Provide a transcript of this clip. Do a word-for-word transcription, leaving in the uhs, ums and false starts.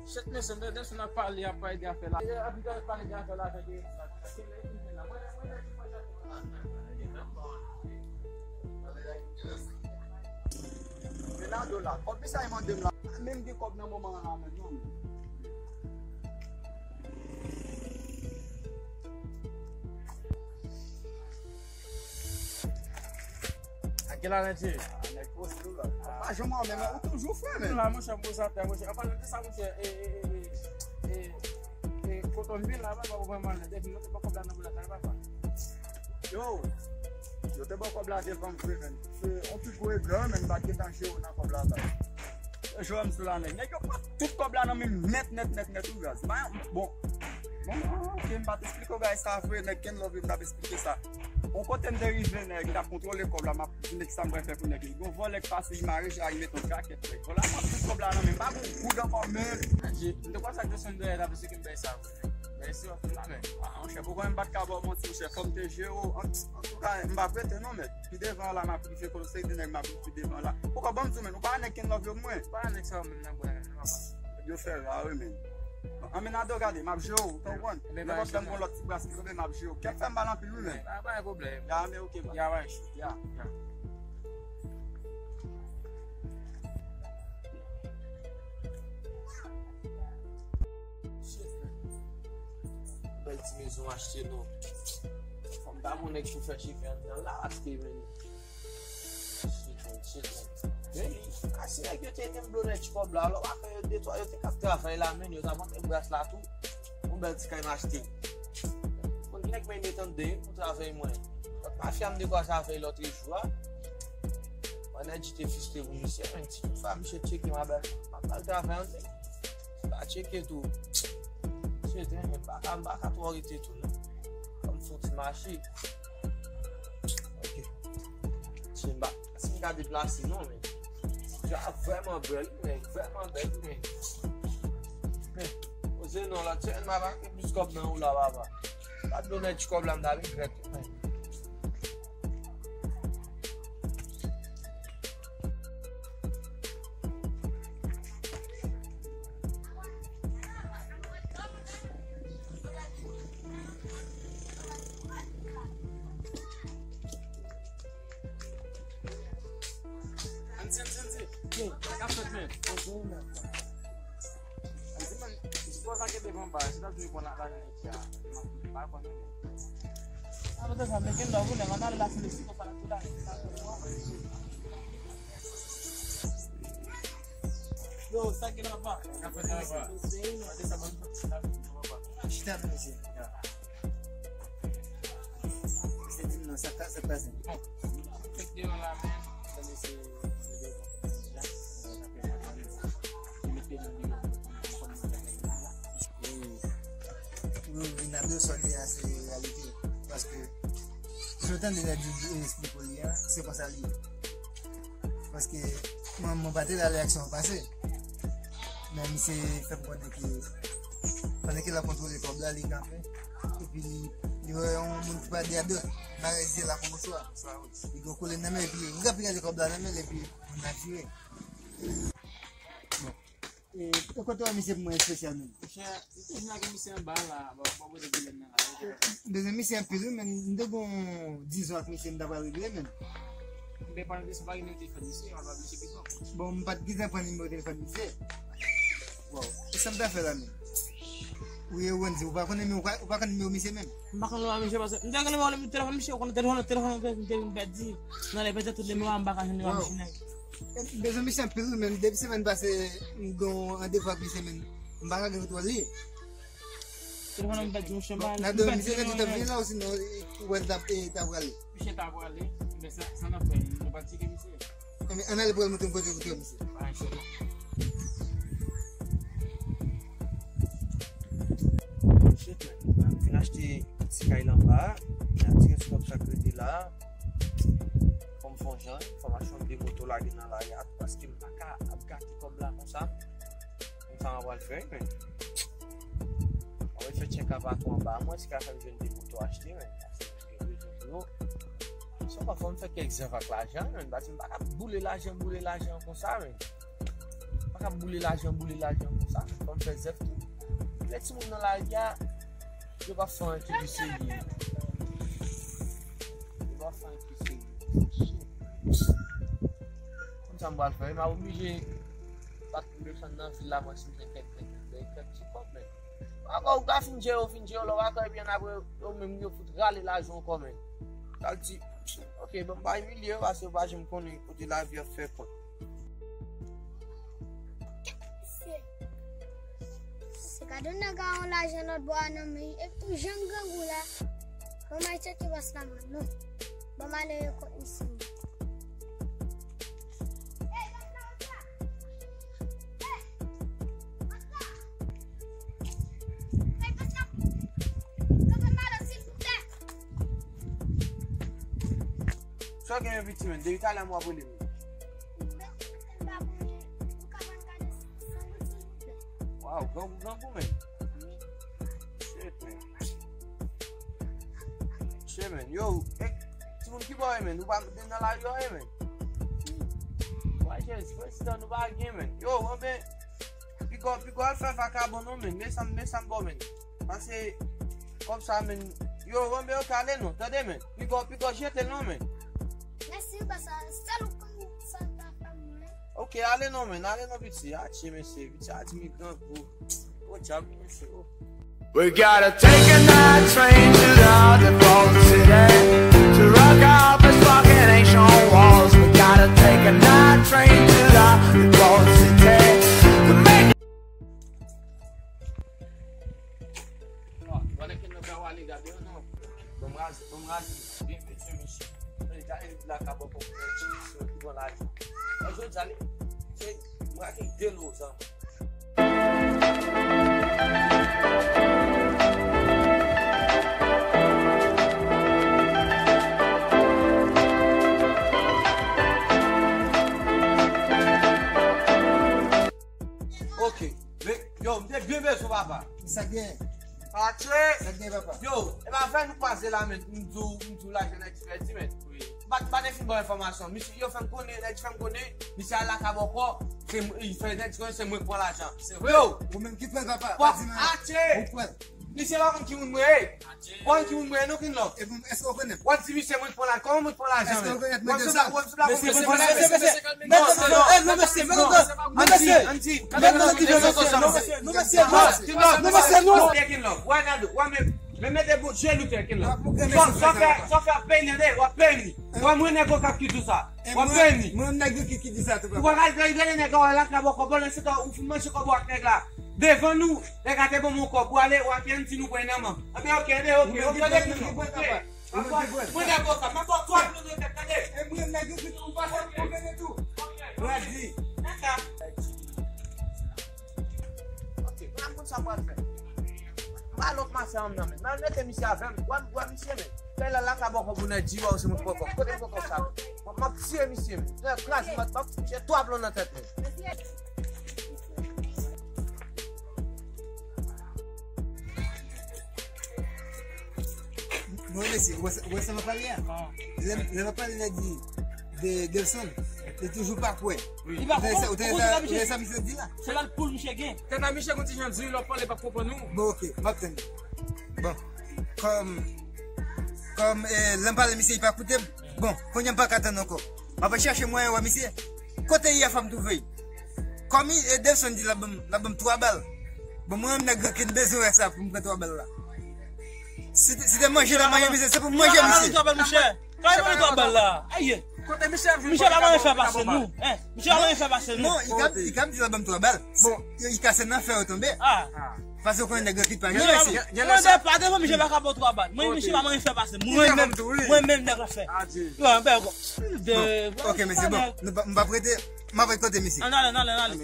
Shit, mesye, m tande sou n ap pale, ap pale de afè la. Ap pale de afè la, afè de. Leonardo la, kòb misye mande m la, menm gen kòb nan moman an la menm non. Ak gen la, Nèg G? Ah, nèg poze tou la. Pa janm wè menm, ou toujou frè menm. La, monchè, m poze atè, monchè. Anfen, se sa, monchè. E, e, e, e, e, e, kote m vin la, papa, ou vrèman lè. Depi nou te ba kòb la nan boulèt la, papa. Yo, yo te ba kòb la devan m vre, menm. Se yon pi gwo eglè, menm, m pa t gentan jere nan kòb la, bay. Yo jwe m sou la, nèg. Nèg yo pran tout kòb la nan men m nèt, nèt, nèt, nèt, wi, guys. Ba, bon. Bon, ok, m pa t esplike w, guys, sa vre, nèg, Ken Love, yo t ap esplike sa. Yon kote m te rive, nèg, m t ap kontwole kòb la, m ap di nèg sa m pral fè pou nèg. Gon vòlè k pase, m mare, j al met yon trakèt, nèg. Vòlè a pran tout kòb la nan men m, pa gon goud ankò, men. Nèg G, m te kwè sa k te sou m dèyè la, paske m bay sa vre, nèg. Mèsi anpil la, men. Ah, monchè, poko m pa t ka ba w manti, monchè, fò m te jere w. An, antouka, m p ap rete non, men. Pi devan la, m ap rive kote w, se de nèg m ap rive pi devan la. Poko ban m di w, men, ou pa nèg Ken Love yo mwen. Pa nèg sa yo menm nan bwè, non, papa. Yo fè ra, wi, men. Anmenado, gade, m ap jere w, ou konprann? Nenpòt lè m gon lòt ti bras ki tonbe, m ap jere w. Kèk fè m mal anpil, wi, men. Pa, pa gen pwoblèm. Ya, men ok, ba. Ya, bay. Ya, ya. Bèl ti mezon achte non. Fò m ta gon nèg pou fè cheve anndan la achte, men. Shit, man, shit, man. Men, a si nèg yo te ede m blo nèg ti kòb la, alò, pa fè yo de twa, yo te k ap travay la, men, yo t ap antre bras la tou. Yon bèl ti kay m achte. Bon, nèg mwen met anndan pou travay mwen. Lòt mafya m dekwaze avè l lòt jou a. Mwen nèg di te fiste pou misye, men ti tout fwa misye tcheke m a bèl. M ap al travay anndan. Sa tcheke tou. Misye te, men m pa ka, m pa ka twò rete tou, non. Fò m fouti mache. Ok. Si m pa, si m ka deplase, non, men. Sitiyasyon a vrèman bèl, men vrèman bèl, men. Men, koze non, lòt semèn, m ap achte plis kòb nan ou la, papa. Pa t donnen ti kòb la, m ta regrèt, men. Ann di, ann di, ann di. Sa k ap fèt, men? Ann di, man, se pa sa ki devan ba, se ta toujou pran la, la, la, la, pa konnen, men. Sa pa sa, men gen lòv ou, nèg, ann ale la, se Meksiko, pa la, tou la. Yo, sa ki la, pa? Sa k ap fèt, la, pa? Chita, mesye. Ya. Se di m non, sa ka, sa k pase? Bon, fèk devan la, men. Sa mesye, se devan. Wi, wi, n ap di w sa w di a, se reyalite. Paske, si w tande nèg yo esplike w li a, se konsa li ye. Paske mwen, mwen pa te la lè aksyon an pase. Men misye fè m konnen ke pandan ke l ap kontwole kòb la, li kanpe. Epi li, li wè yon moun ki pa de adwat, mare zye l ak yon mouchwa. Li gen kole nan men, epi li rape gade kòb la nan men l, epi moun nan tire. Bon. E, e kote w wè misye pou mwen espesyalman? Monchè, li te vin ak misye anba la, bò, bò kote vilèn nan la. M bezwen misye anpil, wi, men m te gon dizon ak misye, m ta pral regle, men. M te pran misye, pa gen nimewo telefòn misye, m ap ap misye pi bon. Bon, m pa t gentan pran nimewo telefòn misye. Wow. E sa m ta fè la, men? Ou ye Wendy, ou pa konn nimewo, ou pa, ou pa konn nimewo misye menm? M pa konn nimewo misye, paske m te gen nimewo telefòn misye, ou konn telefòn, telefòn mwen te vin pèdi. Nan lè pèdi tout nimewo a, m pa ka jwenn nimewo misye nèg. M bezwen misye anpil, men depi semèn pase, m gen yon randevou ak misye, men m pa ka gen kontwòl li. Telefòn an m pèdi, monchè, m pa, m pèdi nimewo nèg. Misye te di t ap vini la, osinon, ou wè l t ap, e, t ap prale. Misye t ap prale, men sa, sa n ap fè, nou pa tcheke misye. Ann ale pou al montre m kote ou te wè misye. Pa gen pwoblèm. Shit, man. M fin achte ti kay la anba a. M ap tire sou kòb sa k rete la a. Fò m fè yon jan, fò m achte yon de moto lage nan lari a tou, paske m pa ka ap gate kòb la konsa. Konsa m ap pral fè, men. Mwen fè tchèk a patwon anba a, mwen si ka fè m jwenn de moto achte, men. Paske m gen bezwen pou yo. Sèlman fò m fè kèk zèv ak lajan, men. Paske m pa ka boule lajan, boule lajan konsa, men. M pa Ap boule lajan, boule lajan konsa, fò n fè zèf tou. Lè timoun nan lari a, yo pa fè anyen ki pi serye. Yo pa fè anyen ki pi serye. Konn sa m pral fè, m a oblije bat pou desann nan vil la, mwen si m gen kèk, kèk, kèk, kèk ti kòb, men. Ankò, ou ka fin jere, ou fin jere, lè w pa ka, ebyen apre, yo menm, yo fout rale lajan ankò, men. Sa l di, ok, bon, m pa imilye yo, paske yo pa janm konnen kote lavi ap fè kont. Se, se gade yon nèg a yon lajan lòt bò a nan men, epi tou jan grangou la. Bon, m al tcheke bòs la, man, non. Bon, m ale rekont misye. Sa w gen, piti, men? Depi talè m w ap rele m. Waw, grangou, grangou, men. Shit, men. Shit, men. Yo, eh, timoun, ki bò w ye, men? Nou pa nan lari a, men. Wa Jezi, prezidan, nou pa gen, men. Yo, anben, piga w, piga w al fè vakabon non, men. Men sa m, men sa m ba w, men. Pase kòb sa, men. Yo, anben, ok, ale non, tande, men. Piga w, piga w jete l non, men. Mèsi, papa, sèl ou konn sa l ta fè m, men. Ok, ale non, men. Ale non, piti. Atye, mesye. Piti a di mi grangou. Oh, djab, mesye. Oh. We gotta take a night train to the Hollywood City to rock out this fucking ancient walls. We gotta take a night train to the Hollywood City to make Bon, bon, lè ke nou ka wale gade yo, non. Bon, m raze, bon, m raze. Byen fè ti mesye. Mwen gade la ka bò kòb pou ti mesye ki bon lajan. Mwen jodi a li, se, m rake de lo zan. Ok. Men, yo, m te byen bezwen papa. Sa gen? Atye! Sa gen, papa? Yo, e pa fè nou kwaze la, men, m di w, m di w lajan nèg ti pèdi, men. Wi. M pa, m pa te fin ba w enfòmasyon. Misye, yo fè m konnen, nèg ti fè m konnen, misye al lakay bòkò, se m, li fè nèg ti konnen se mwen k pran lajan. Se vre? Yo! Ou menm ki pran l, papa? Pa di m anyen. Atye! Ou pran l. Misye pa konn ki moun mwen ye. Ou konn ki moun mwen ye non, Kenlove. E bon, èske w konnen m? W ap di misye mwen k pran la, kòman mwen k pran lajan? Èske w rekonèt mwen de sa? W ap sou la, w ap sou la, mesye, mesye, mesye, mesye, mesye, mesye, mesye, non, non, non, mesye, mesye, mesye, mesye, mesye, mesye, non, mesye, non, mesye, non, mesye, non, mesye, non. Kenlove, w a gade, w a men, men mete bon je nou fè, Kenlove. Sa w fè, sa w fè ap peye li, w ap peye li. W a mwen nèg Okap ki di sa. W ap peye li. Mwen nèg ki, ki di sa tou, papa. Ou pa ka gade nèg la, la, la, bò kòb, ou fin manje kòb ou ak nèg la. Devan nou, nèg la te ban m yon kòb, ou ale, ou ap peye m si nou pran nan men. Anben, ok, anben, ok, ok, ok, ok. Mwen dakò sa, m ap ba w twa dlo nan tèt, tande? E mwen nèg yo ki tou pase pou mene tou. Brad di. Ok, mwen ap konn sa m pral fè. M pa lòk mache anm nan, men. Mwen mete misye avè m. Wè, wè misye, men. Fè la, la ka bò kòb ou nan di, wè, se mwen pran kòb. Kote m pran kòb sa, men? M ap, m ap tiye misye, men. Lè kraze, m ap, m ap tiye twa dlo nan tèt, men. Non, mesye, ou wè sa, ou wè sa m ap pale a? Lè, lè m ap pale, lè di de, Delson, li toujou pa kwè. Li pa kwè. Ou tande sa, ou tande sa, ou tande sa misye di la? Se la l poul misye gen. Tèt a misye gon ti jan di, lè w pale, l pa konprann ou. Bon, ok, m ap tann. Bon, kòm, kòm, eh, lè m pale misye, li pa koute m. Bon, kounye a m pa ka tann ankò. M ap chèche mwayen wè misye. Kote yè fwa m twouve l? Kòm Edelson di l ap ban m, l ap ban m twa bal. Bon, mwen menm nèg rankin bezwen wè sa pou m pran twa bal la. Si te, si te manje l ap manje misye, se pou m manje misye. Twa bal, monchè. Twa bal, twa bal la. Ayi. Misye pa manje fè pase nou. Hein, misye pa manje fè pase nou. Non, li ka, li ka di l ap ban m twa bal. Bon, li kase nan fè yo tonbe. Ah. Paske w konnen nèg rankin pa janm mesye. Mwen de pa devan misye pa ka ba w twa bal. Mwen, misye pa manje fè pase. Mwen menm, mwen menm nèg ranfè. Yo, bèl kò. Ok, mesye, bon. Nou pa, m pa prete, m ap kote misye. Ann ale, ann ale, ann ale.